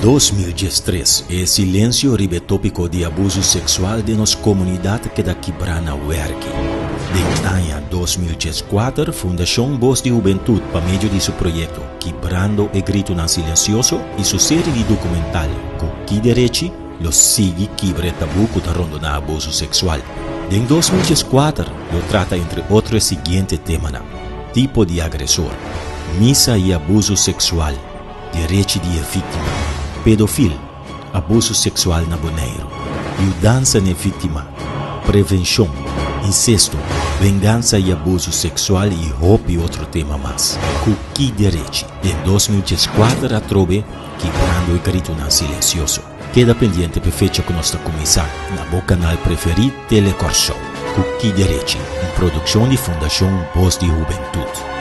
2013, e silensio riba e tópiko di abuso seksual den nos komunidat a keda kibrá na wèrki. Den aña 2014, Fundashon Bos di Hubentut pa medio di su proyekto Kibrando e Gritunan Silensioso i su seri di dokumental Ku Ki Derechi lo sigui kibra e tabú ku ta rondoná abuso seksual. Den 2014 lo trata entre otro e siguiente temanan, tipo di agresor, misa i abuso seksual, derechi di e víktima, pedofil, abuso seksual na Boneiru, yudansa na e víktima, prevenshon, insesto, vengansa i abuso seksual i hopi otro tema mas. Ku ki derechi? Den 2014 atrobe Kibrando e Gritonan Silensioso. Keda pendiente p'e fecha ku nos ta kuminsá na bo kanal preferí Tele Kòrsou. Ku Ki Derechi? Un produkshon di Fundashon Bos di Hubentut.